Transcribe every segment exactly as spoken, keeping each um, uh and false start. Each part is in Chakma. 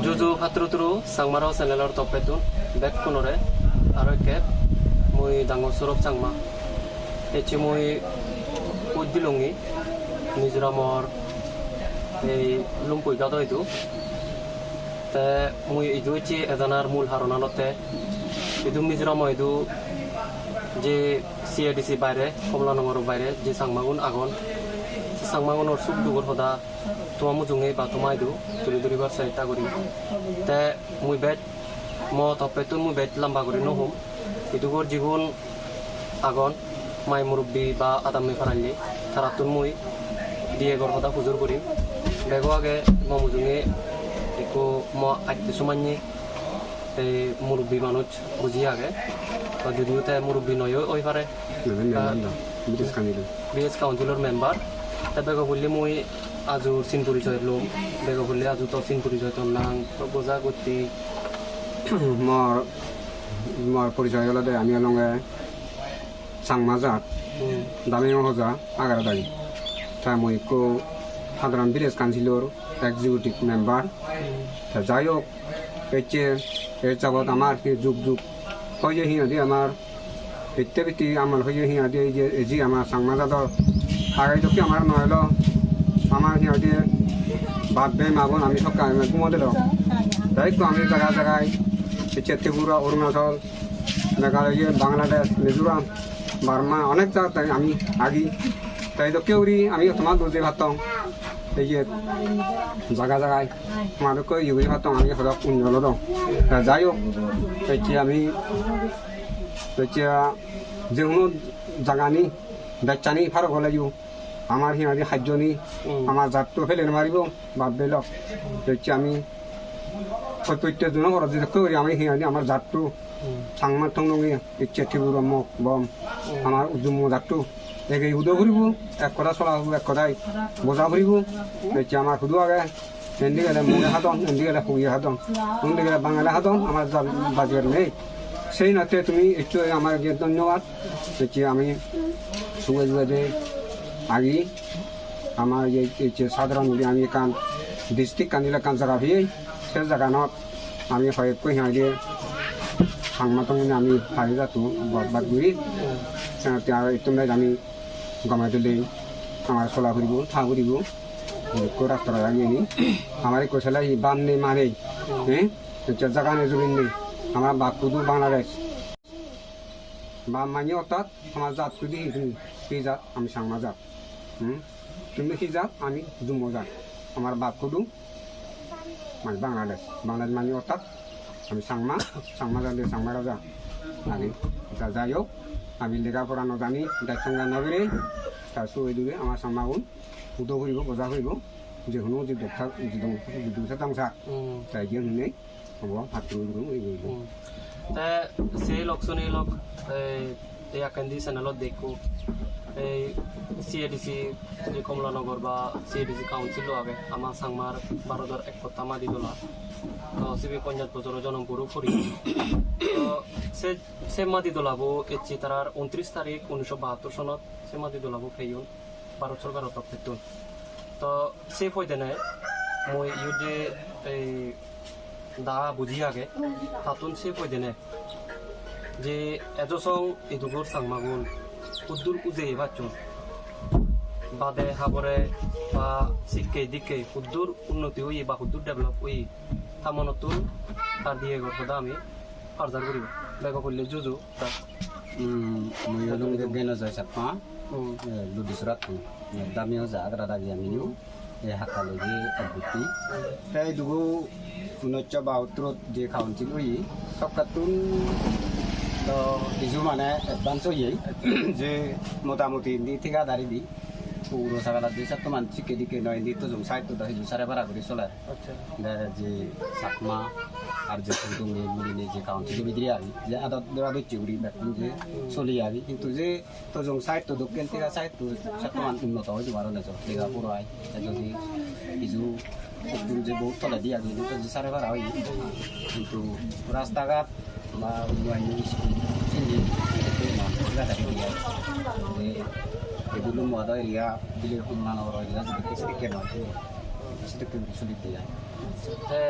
Juju patturu turu Changmaro channelor toppettun bekkunore aro ekkep mui Dangor Sorop Changma. Ecche mui Pujjilungi Mizoramor ei Lumpui Gado idu. Te mui idu ecche ejanar mul haronan olotte idu Mizoramo idu je C A D C baire, Kamalanagar baire je Changmagun agon, se Changmagunor suk dugor hoda toma mujunge ba toma idu tuli duribar chesta guri. Te mui bej mo toppettun mui bej lamba guri no hom. Idugor jigun agon, mai murubbi ba adamme paralle, tarattun mui di egor hoda pujor gurim. Bego age mo mujunge ekko mo atte somanye, ei murubbi manuj buji age. To judiyo te murubbi noyo oi pare. Nanan member do, village council. Village councilor member. Te bego pulli mui ajur sin porichoi lom, bego pulli ajur to sin porichoi, to nang, to goja gotti. Mor, mor porichoi olode ami olonge Changma jat, Hmm. Damiyo Hoja, Agaradagi. Ta mui ikko sadharon village councilor executive member. Hmm. Ta jai hok, ecche, ei jabot amar hi juk juk hoye hi hoide amar hitte bitti amar hoye hi hoide ei je, ei je amar Changma jador age dokke amar no elo, amar hi hoide bap bhei ma bon ami sokke ami gumo dilo. Te ikko ami jaga jagai ecche Tripura, Arunachal, Meghalaya, Bangladesh, Mizoram, Burma, onek jagat ami agi. Te dokke guri ami tomar duje pattong. Ei je jaga jagai. Manukko iye guri pattong, ami hodok unni olodong. Ta jai hok, ecche ami, ecche je hono jagani, bechani parok oleyo, amar hi hoide hajjoni, Hmm. amar jatto pele no maribo, bap bhei lok. Ecche ami, prottekko jono gorot je dokke guri ami hi hoide amar jatto, Hmm. Changma tongnongi, ecche Tripura, Mog, Bom, Hmm. amar ujummo jatto. Ege udo puribo, ek hoda sola puribo, ek hodai boja puribo. Ecche amar hudu age, indi gele Muge hadon, indi gele Huye hadon, undi gele Bangale hadon, amar ja-, bajibar nei. Sei natte tumi ecche amar je dhonnobad, ecche ami suge suge de agi, amar je ecche sadharon guri ami ekkan district ani ekkan jaga peye, se jaganot ami hoyekko hi hoide Changma tongnongi ami pari jatto bad bad guri, senotte aro ittun bej ami gome dole amar sola puribo, tha puribo. Ekko rastra lagiyeni. Amar ekko sele hi bap nei ma nei. Eh? Ecche jaga nei jomin nei. Amar bap hudu Bangladesh. Bap manye ortat amar jat hudu hi tumi? Hi jat? Ami Changma jat. Hmm? Tumi hi jat? Ami Jummo jat. Amar bap hudu? Mane Bangladesh. Bangladesh manye ortat ami Changma, Changma jat, Changma raja. Ami ja jai hok, ami lega pora no jani, dej songga no bere, ta suge duge ama Changmagun udo puribo, boja puribo, je hono je duk thak, je duk, je duk thak, Hmm. ta iyen hune, obo, pattur guri, guri, guri. Hmm. Te se lok suni lok, ei, ei akkendi channelot dekko, ei C A D C je Kamalanagar ba C A D C council lo age, ama Changmar Bharodor ek hotta madi dola. To sibe ponjash bojoro jonom puro puri. To se, se madi dolabo ecche tarar untris tarik unnish bahattor sonot se madi dolabo peyon Bharat sorkaro toppettun. To se poidene mui iyot je ei da buji age, tattun se poidene je ejo song idugor Changmagun huddur ujei bacchon, bade habore ba sikke dikke huddur unnoti oye ba huddur develop oye, ta monottun tar diye gor hoda ami parjar guribo. Bego polle juju. Hmm, mui olong Genojoy Chakma, Hmm. eh, Ludisorattun, eh, Damiyo Hoja Agaradagi ami. Hmm. Ei hattalogi ekgutti. Te idugo unnish bahattor je council oye, sokkattun do hiju mane advance oye, je motamoti indi thikadari di, puro sagala di satto man sikke dikke noi, indi tujung side to do hiju sare para guri soler. Accha. De je Chakma ar je Singtumi milinei je council bidire agi, je adot dora docche guri bekkun je soli agi, hintu je Tojong side to dokken tega side to sattoman unnoto oi jebo aro nejo lega puro ai. Te jodi hiju ekdom je bohut toledi age, hintu je sare para oye. Hintu rasta ghat ba onno onno school sindi ekdom man pore ghat age. Te idu Lumbo Gado area bile Kamalanagar area jodi sedokke noi. Sedokke guri soli de ai. Te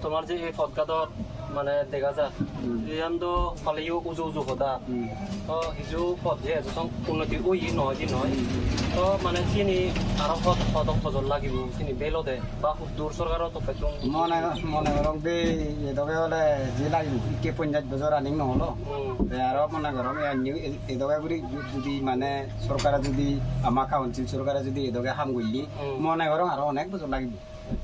tomar je ei podgadot mane dega jar, Hmm. iyan do paleyo uju uju hoda. Hmm. To hiju pod je ejo song unnoti oye noi di noi. Hmm. To mane sini aro hot hodok hojor lagibo, sini belode ba huddur sorkaro toppettun. Mone, mone gorong be edoge ole je lagibo, ikke ponjaj bojor running no olo. Hmm. Te aro mone gorong e anni e-, edoge guri ju-, judi mane sorkare judi ama council sorkare judi edoge ham golle, Hmm. mone gorong aro onek bojor lagibo.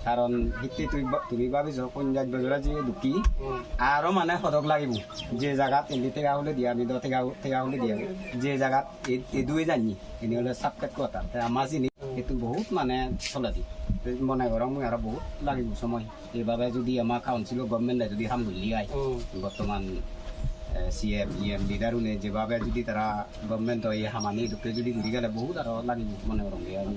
Karon hitte tui ba-, tumi babiso ponjaj bojor aji dukki. Hmm. Aro mane hodok lagibo. Je jagat indi tega hule di ami do tega, tega hule di ami. Je jagat e-, edu e janni. Ini ole subject quarter. Te ama sini Hmm. itu bohut mane soledi. Te mone gorong mui aro bohut lagibo somoy. Ebabe judi ama council o government e judi ham gulli ai. Hmm. Bottoman, eh, C M, E M leader une jebabe judi tara government o ei hamani dokke judi guri gele bohut aro lagibo mone gorong de ami.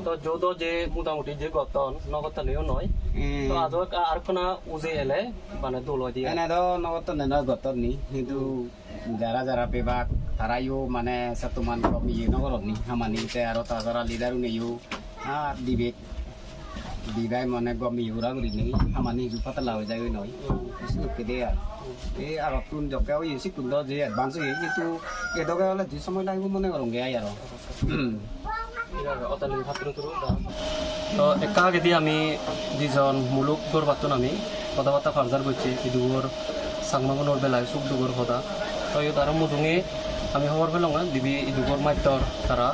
To jodo je motamuti je gotton, no gottonneyo noi. Hmm. To ado ekka ar ekkana uje ele, mane dol oi de. Ene do no gottonne noi gotton ni, hintu jara jara bebak tarayo mane settoman gom iye no goron ni, hamani te aro ta jara leader uneyo, ah, dibek, dibai mane gom iye gura gurinei, hamani hiju patala oi jai noi. Hmm. Sedokke de ai. Hmm. Ei agottun jokke oye sittun do je advance oye, hintu edoge ole je somoy lagibo mone gorong ge ai aro. Hmm. Thik age, o tale patturu turu da. To ekka agedi ami dijon muluk gorbattun ami hoda batta parjar gocche, iduor Changmagunor belai suk dugor hoda. To iyot aro mujunge ami hobor pelonge dibe iduor mattor tara,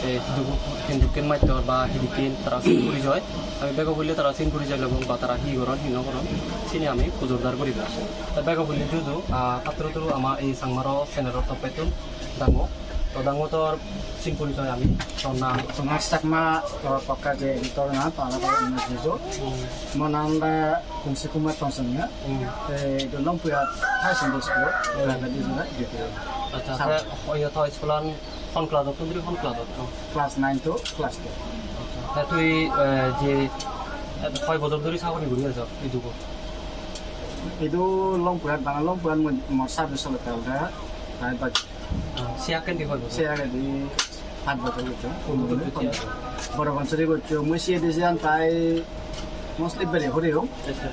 eh, hidu-, hindukken mattor ba hidikken tara sin purijoy. Ami bego hulle tara sin purijoy lobong ba tara hi goron, hi no goron, sini ami pujordar guribo. Te bego hulle juju, ah, patturu turu ama ei Changmaro channel-or toppettun dango. To dango tor sin purijoy ami, tor nam. Thomas Chakma, tor pokka je tor nam, to amar juju. Hmm. Mo nam da Kunsi Kumar Thompson ya. Hmm. Te do Longpuihat High Secondary School, Hmm. private school, educator. Acha, Sa- te oi to school-an hon class-ottun dhuri hon class-ot? Class nine to class twelve. Te tui, eh, je, eh, hoi bojor dhuri sagori guri ejo idugo? Idu Longpuihat, bana Longpuihat mui, mor service olode olode prai baj-, Ah, se agedi hoi bojor? Se agedi pach bojor gocchong. Hon bojor gocchong? Boro Pansuri gocchong. Mui siyedi siyan tai mostly bere huriyong. Acha.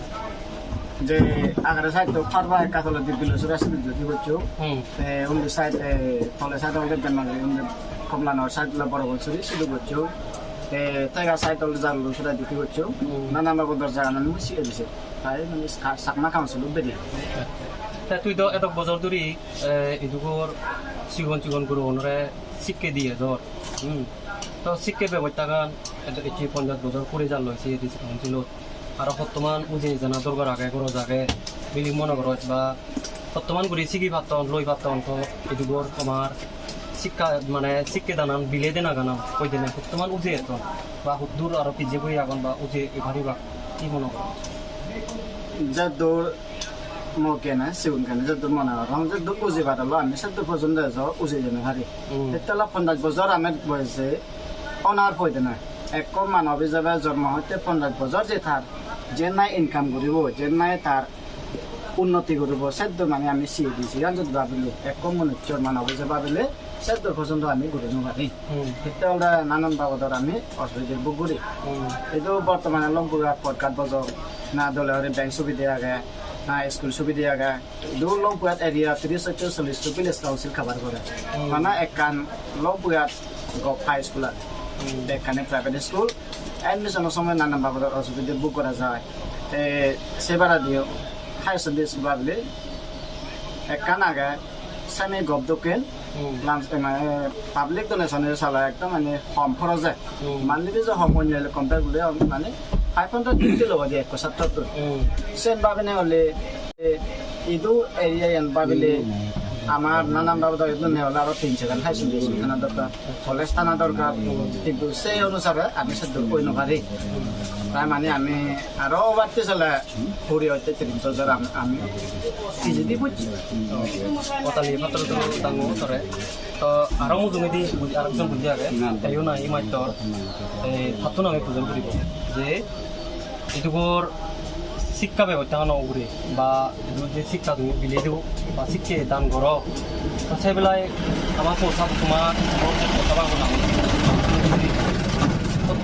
Je agare side to Parba ekka toledi Bilosora side jodi goccho. Hmm. Te undi side, eh, tole side olode Bemali, undi Komlanogor side olode Boro Pansuri sidu goccho. Te Tega side olode Jallu side jodi goccho. Hmm. Nanan baboder jaga nani mui siye dise. Tai mane Chakma Council-o bedi. Te tui do edok bojor dhuri, eh, idugor sigon sigon gurogunore sikke diye jor. Hmm. To sikke bebostagan edo ecche ponjaj bojor puri jalloi se district council-ot. Aro hottoman ujei jana dorkar age, goroj age, bili mone goroj ba hottoman guri sigi patton, loi patton, to idugor tomar sikka, mane sikke danan, bile dena ganan, hoi dene hottoman ujei etton ba huddur aro pije guri agon ba ujei paribak, hi mone goroj? Jaddur mo gene, sigun gene jaddur mone gorong, jaddur bujibar olo ami saddur porjonto ejo ujei jei no pari. Hmm. Ettala ponjaj bojor ami boyose onar poi dena. Ekko manob ijebe jormo hotte ponjaj bojor je tar, je nahi income guribo, je nahi tar unnoti guribo, seddo mane ami siye di, siyan jodi babile, ekko manucchor manob ijebe babile, seddo porjonto ami guri no pari. Hmm. Hitte olode nanan babodor ami osubide bhog guri. Hmm. Idu bortomane Longpuihat podgat bojong, na dole guri bank subide age, na school subide age. Idu Longpuihat area tris soicho chollish to village council cover gore. Hmm. Mane ekkan Longpuihat gov high school age. Hmm. Te ekkani private school. Admission-o somoy nanan babodor osubide bhog gora jai. Te se barediyo higher secondary school babile ekkan age, semi gov dokken, Hmm. Lans-, eh, mane public donation-e sala ekdom mane hom horoje. Hmm. Monthly fees-o hom onyo ele compare gule mane five hundred fifty lobo de ekko sattottun. Hmm. Sen babine ole, eh, idu area yan babile Hmm. amar nanan babodo idu ne ole aro tin segan high school thana dorkar, college thana dorkar. Kintu sei onusare ami seddo oi no pari. Tai mane ami aro batti sale Huri hoite tris bojor am-, ami pijedi bujji. O tali patturu turu dango tore. To aro mujungedi buj-, aro ekjon buji age. Teyo nahi mattor. Te tattun ami pujor guribo. Je idugor sikka bebosta hano ugure ba idu je sikka tumi bile do ba sikke dan goro. To se belai ama posa tuma to